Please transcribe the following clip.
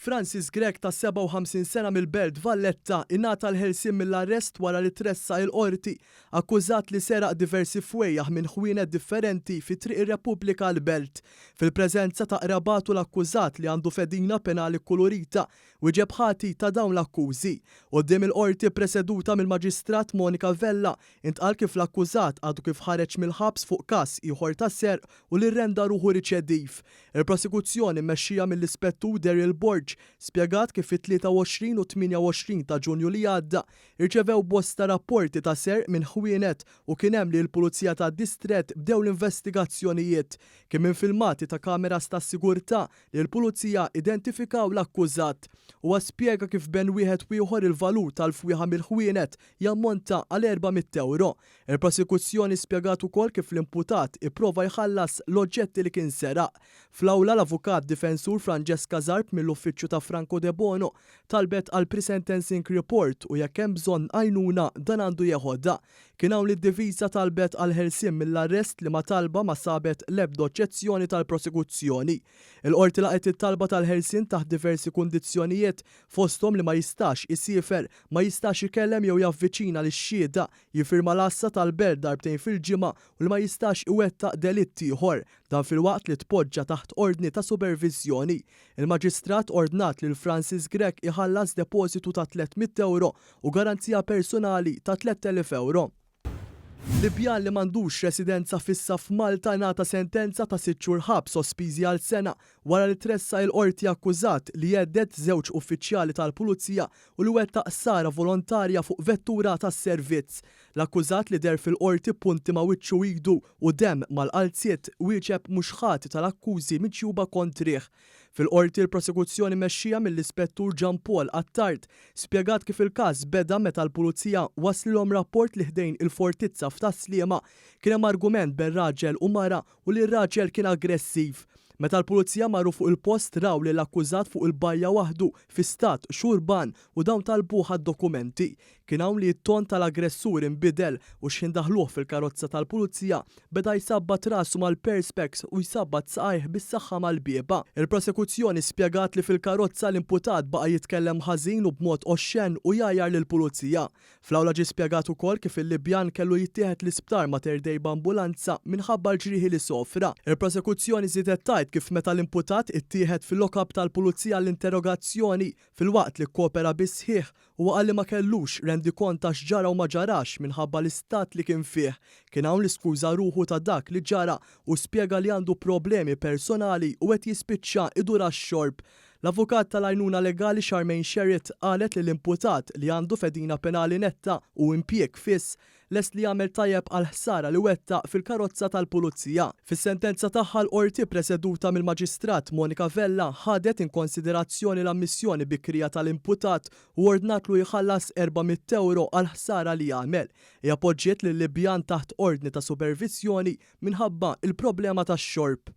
Francis Grech ta' 57 sena mill-Belt Valletta ingħata l-ħelsien mill-arrest wara li tressaq il-Qorti akkużat li seraq diversi fwejjaħ minn ħwienet differenti fi Triq ir-Repubblika l-Belt. Fil-preżenza ta' qrabatu l-akkużat li għandu fedina penali kkulurita wieġeb ħati ta' dawn l-akkużi. Quddiem il-Qorti ppreseduta mill-Maġistrat Monica Vella intqal kif l-akkużat għadu kif ħareġ mill-ħabs fuq każ ieħor ta' serq u li rrenda ruħu riċediv. Il-Prosekuzzjoni mmexxija mill-Ispettur Daryl Borg spjegat kif fit-23 u 28 ta' Ġunju li għadda irċevew bosta rapporti ta' serq minn ħwienet u kien hemm li l-Pulizija tad-Distrett bdew l-investigazzjonijiet. Kien minn filmati ta' kameras tas-sigurtà li l-Pulizija identifikaw l-akkużat. Huwa spjega kif ben wieħed u ieħor il-valur tal-fwieħa mill-ħwienet jammonta għal 400 ewro. Il-Prosekuzzjoni spjegat ukoll kif l-imputat ipprova jħallas l-oġġetti li kien seraq. Fl-awla l-avukat difensur Francesca Zarb mill-uffiċċju ta' Franco Debono talbet għal pre-sentencing report u jekk hemm bżonn għajnuna dan għandu jeħodha. Kien hawn li d-difiża talbet għall-ħelsien mill-arrest liema talba ma sabet l-ebda oġġezzjoni tal-prosekuzzjoni. Il-Qorti laqgħet it-talba tal-ħelsien taħt diversi kundizzjonijiet fosthom li ma jistax isiefer, ma jistax ikellem jew javviċina lix-xhieda, jiffirma l-għassa tal-belt darbtejn fil-ġimgħa u li ma jistax iwettaq delitt ieħor. Dan filwaqt li tpoġġa taħt ordni ta' superviżjoni. Il-Maġistrat ordnat lil Francis Grech iħallas depożitu ta' 300 ewro u garanzija personali ta' 3,000 ewro. Libjan li m'għandux residenza fissa f'Malta ngħata sentenza ta' sitt xhur ħabs sospiżi għal sena wara li tressaq il-Qorti akkużat li hedded żewġ uffiċjali tal-Pulizija u li wettaq ħsara volontarja fuq vettura tas-servizz. L-akkużat li deher fil-Qorti b'punti ma' wiċċu idu u demm mal-qalziet wieġeb mhux ħati tal-akkużi miġjuba kontrih. Fil-Qorti l-Prosekuzzjoni mmexxija mill-Ispettur Jean Paul Attard spjegat kif il-każ beda meta l-Pulizija waslilhom rapport li ħdejn il-Fortizza f'Tas-Sliema kien hemm argument bejn raġel u mara u li r-raġel kien aggressiv. Meta l-Pulizija marru fuq il-post raw lill-akkużat fuq il-bajja waħdu fi stat xurban u dawn talbuh għad-dokumenti. Kien hawn li t-ton tal-aggressur inbidel u x'ħin daħluh fil-karozza tal-pulizija beda jsabbat rasu mal-perspex u jsabbat saqajh bis-saħħa mal-bieba. Il-prosekuzzjoni spjegat li fil-karozza l-imputat baqa' jitkellem ħażin u b'mod oxxen u jgħajjar lill-pulizija. Fl-awla ġie spjegat ukoll kif il-Libjan kellu jittieħed l-isptar Mater Dei b'ambulanza minħabba l-ġrieħi li sofra. Il-prosekuzzjoni żiedet tgħid kif meta l-imputat ittieħed fil-lock-up tal-pulizija għall-interrogazzjoni, filwaqt li kkopera bis-sħiħ, Huwa qal li ma kellux rendikont ta' x'ġara u ma ġarax minħabba l-istat li kien fih. Kien hawn li skuża ruħu ta' dak li ġara u spjega li għandu problemi personali u qed jispiċċa idur għax-xorb. L-avukat tal-għajnuna legali Charmaine Sherritt qalet li l-imputat, li għandu fedina penali netta u impjieg fiss, lest li jagħmel tajjeb għall-ħsara li wettaq fil-karozza tal-Pulizija. Fis-sentenza tagħha l-Qorti preseduta mill-Maġistrat Monica Vella ħadet in konsiderazzjoni l-ammissjoni bikrija tal-imputat u ordnatlu jħallas 400 ewro għall-ħsara li għamel. Hija poġġiet lil Libjan taħt ordni ta' superviżjoni minħabba l-problema tax-xorb.